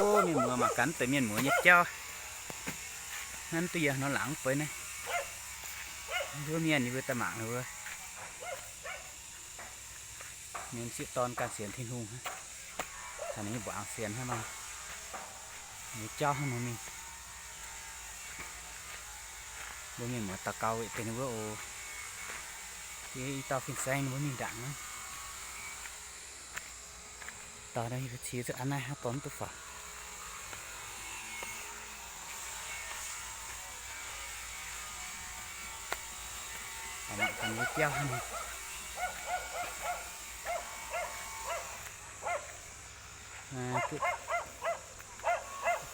Mienh muoz mangc gaax deix mienh muoz nyei jauv. Naaiv duqv yie nor laangz mv beix naaiv. Mbuo mienh yie mbuo daaih mangc wuov. Mienh sieqv dorn ganh sienx Tin-Hungh hnangv. Taux ninh mbuo mbuangz sienx hnangv nor, ninh jauv hnangv nor mingh. Mbuo mienh muoz daux gaux weic deix ninh mbuo oc. Yie i dauh fin-saeng ninh mbuo mingh ndaangc hnangv. Dauh naaiv yie mbuo cie zuqc a'naaiv hnangv dorn duqv faaux. Mangc gaax ninh mbuo biauv hnangv nor.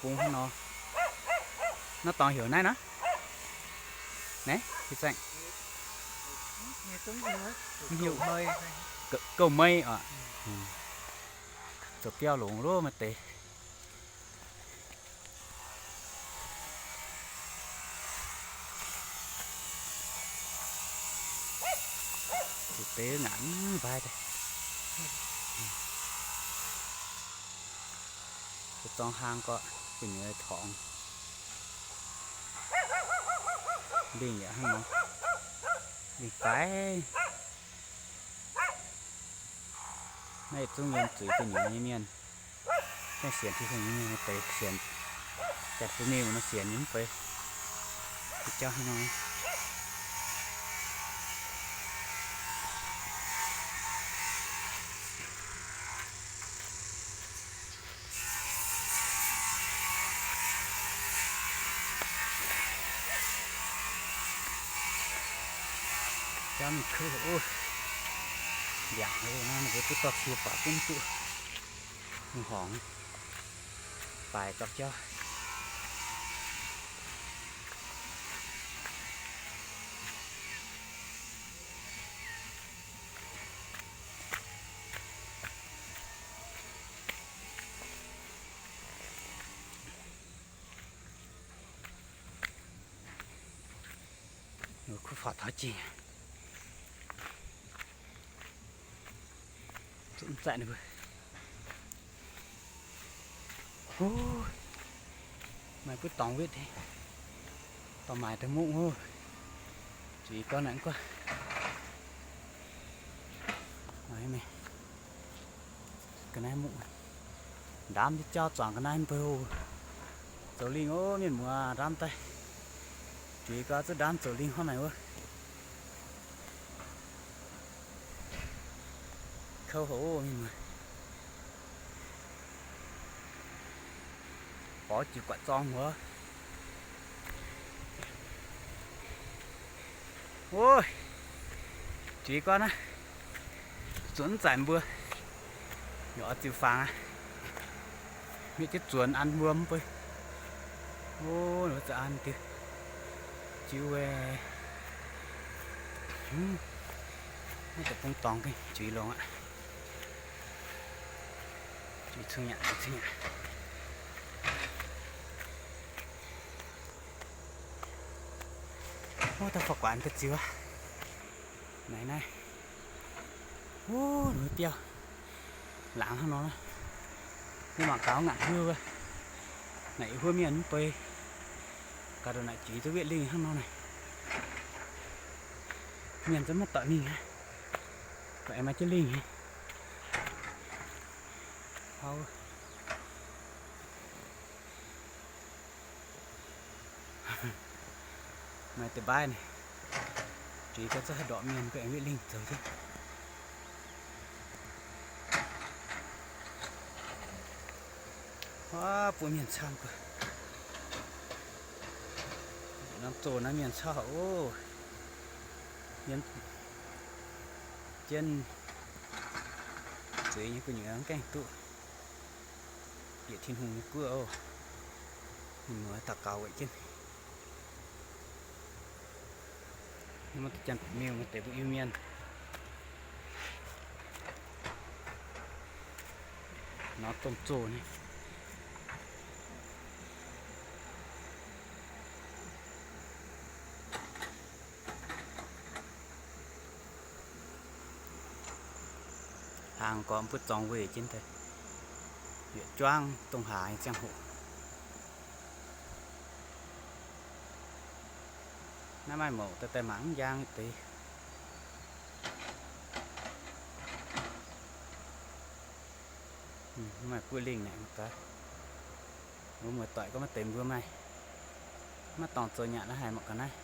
Bung hnangv nor. Naaiv dorngx heuc naaiv nor. Naaiv, fin-saeng. Gouv mei oc. Zoux biauv longx loh maaih deix. Zuqc deix ngaanc mv mbai daaih. Zorng hlang gorqv gu'nyuoz torngx. Lingh yaac hnangv nor. Lingh faix. Naaiv yietc zungv yiem zuiz gu'nyuoz nyei mienh. Gaengh sienx Tin-Hungh nyei mienh deix sienx, jaax-zinh miuc nor sienx nyei mv baac jauv hnangv nor. Jauv mingh kuv oc. Ndiangx naaiv ninh mbuo duqv dorh cie faaux gunv duqv. Horngz baaix gapv jauv. Kuv faaux taux jiex. Zuqc mv zaeqv ninh mbuo. Maaih buov dorngx wetv, dorh maaiz daaih mungv oc. Zuiz gorngv naaic mv guav. Ga'naaiv mungv, ndaamv jienv jauv zuangx ga'naaiv mv baac oc. Zoux lingh oc mienh muoz, ndaamv daaih. Juiz gorngv zuqc ndaamv zoux lingh hnangv naaic wuov. Kouv haic oc mienh muoz. Borx jiex guatc zorng wuov. Ov, juiz gorngv naaiv, zuonx mv zaaic mbuo, yaac oix ziux fangx aqv. Mienh jienv zuonx an mbuo mv baac. Ov, ninh mbuo za'an diuh jiuv wuov. Naaiv deix bung dorngx gengh juiz longx aqv. Juiz cing nyanc, juiz cing nyanc. Ov, daaih faaux guaax daaih ziux aqv. Naaiv naaiv. Ov, ninh mbuo biauv laangz hnangv nor. Mbuo mangc gaax ngaanc huov wuov. Naaic huov mienh mv bei. Gaax ndongc naaic juiz duqv wetv lingh hnangv nor naaic. Mienh zungv maiv doic mingh aqv. Doic aengx maaih jienv lingh aqv. Maaih deix mbaaih naaic, juiz gau zungv haih ndorqc mienh, mbuo aengx wetv lingh zoux jienv. Wuov, bun mienh camv gaax. Norm zoh naaiv mienh camv haic oc. Yiem jienv zueiz nyei gu'nyuoz mv gaengh duqv bieqc Tin-Hungh nyei guoqv oc. Mienh muoz daux gaux weic jienv. Mv maaih janx-buoz-miuh, maaih deix mbuo Iu-Mienh. Nor domh zoh naaiv. Hlang gorqv mv buov zorng weih jienv daaih. Bieqc juangv dongh haaix ziangh hoc. Naaiv maaih mouc daaih daaih mangc mv njang deix. Maaih buov lingh naaic gaax. Mbuo muoz-doic gorngv maiv deix mbuo maaih, maiv dorngc zoux nyanc la'haic mangc gaax naaiv.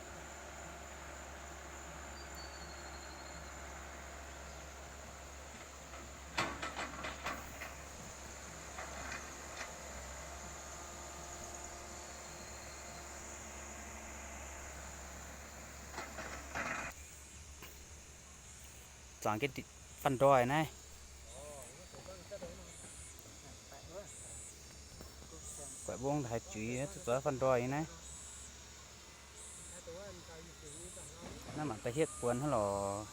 Zuangx jienv fanh ndoih naaiv. Guaix mbong haaix juix zuqc zoux fanh ndoih nyei naaiv. Naaiv mangc daaih hietv buonc hnangv lorqc.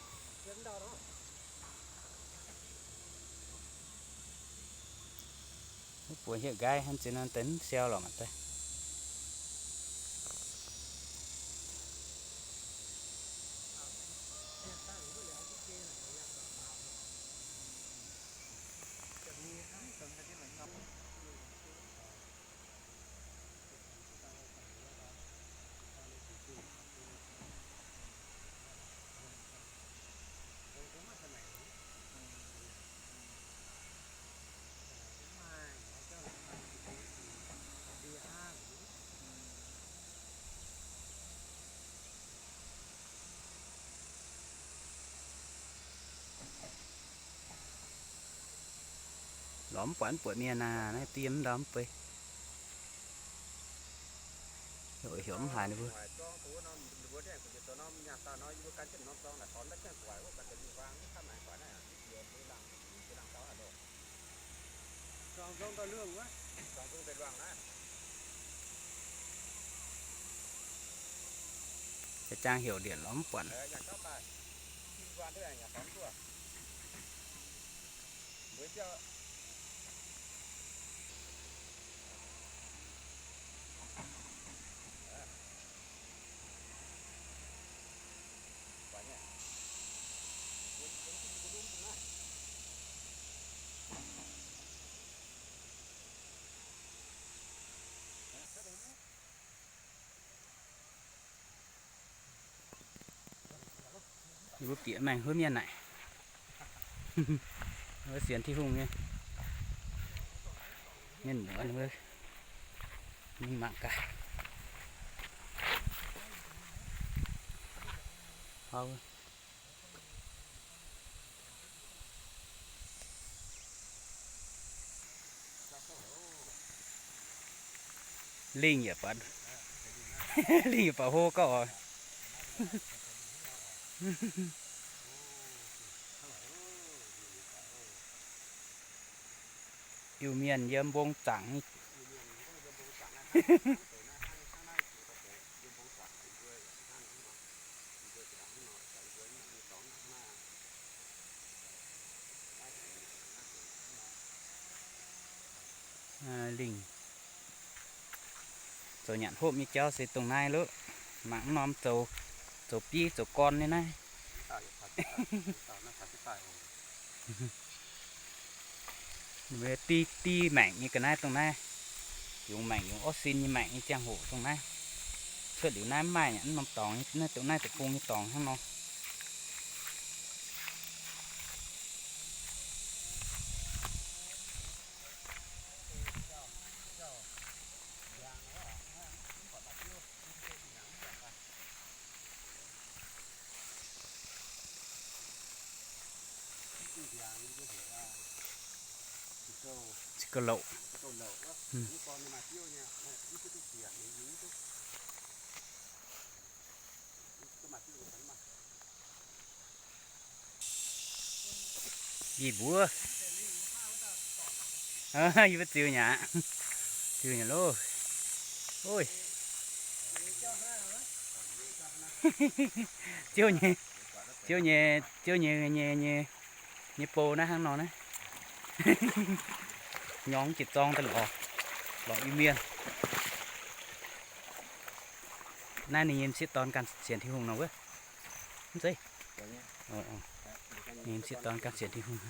Wuov buonc hietv nqaaiv hnangv ziex nor deix mv siau lorqc mangc daaih. Lorz mv buatc, mv buatc mienh aac, naaiv diev mv ndau mv bei. Heuc heuc mv haiz ninh mbuo. Jaa-jaang heuc ndienc lorz mv buatc. Yie mbuo bieqc maengh huov mienh naaic. Wuov sienx Tin-Hungh nyei mienh muoz, mingh mangc gaax. Lingh yaac baac, lingh yaac baac hlo gauh oc. Iu-Mienh yiem mbong zaangc. Lingh zoux nyanc hopv nyei jauv se dongh naaiv loh. Mangc mv norm zoux, zoux bieiv zoux gorn nyei naaiv. Div, div maengc nyei ga'naaiv dongh naaiv. Yungz maengc, yungz orv sin nyei maengc nyei ziangh hoc dongh naaiv. Cuotv liuz naaiv mv maaih aqv, mv norm dorngx, naaiv dongh naaiv deic-bung nyei dorngx hnangv nor. Zinh gauh louc. Yie mbuo, yie mbuo ziux nyei aqv. Ziux nyei loh. Oi. Ziouv nyei, Ziouv nyei, Ziouv nyei, nyei, nyei, nyei bou naaiv hnangv nor naaiv. Nyorng jiex zorng daaih lorz, lorz Iu-Mienh. Naaiv ninh nyei m'sieqv dorn ganh sienx Tin-Hungh nor wuov. Mv zeiz. Ninh m'sieqv dorn ganh sienx Tin-Hungh.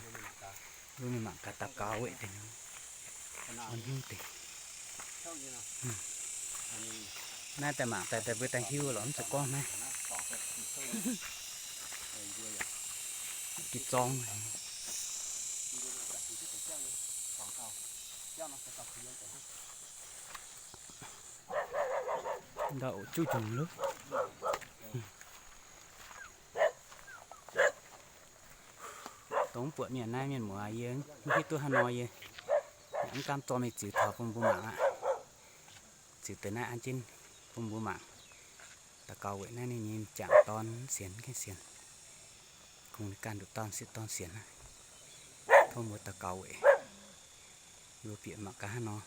Mbuo mingh mangc gaax daux gaux weqc deix. Naaiv daaih mangc daaih daaih mbuo daaih hiuv lorqc, mv zuqc gorngv naaiv. Gih zorng. Ndau juqv njunc luv. Dongh mv buatc mienh naaiv mienh muoz yie mv hiuv duqv haaix nor yie mv gaamv zorqv mingh ziux taux bun mbuo mangc aqv. Ziux deix naaiv an jienv bun mbuo mangc. Daux gaux weic naaiv ninh nyei m'jangc dorn sienx mv gaengh sienx. Kungx ninh ganh nduqc dauh sieqv dorn sienx aqv. Tov mbuo daux gaux weic. Yie mbuo bieqc mangc gaax hnangv nor.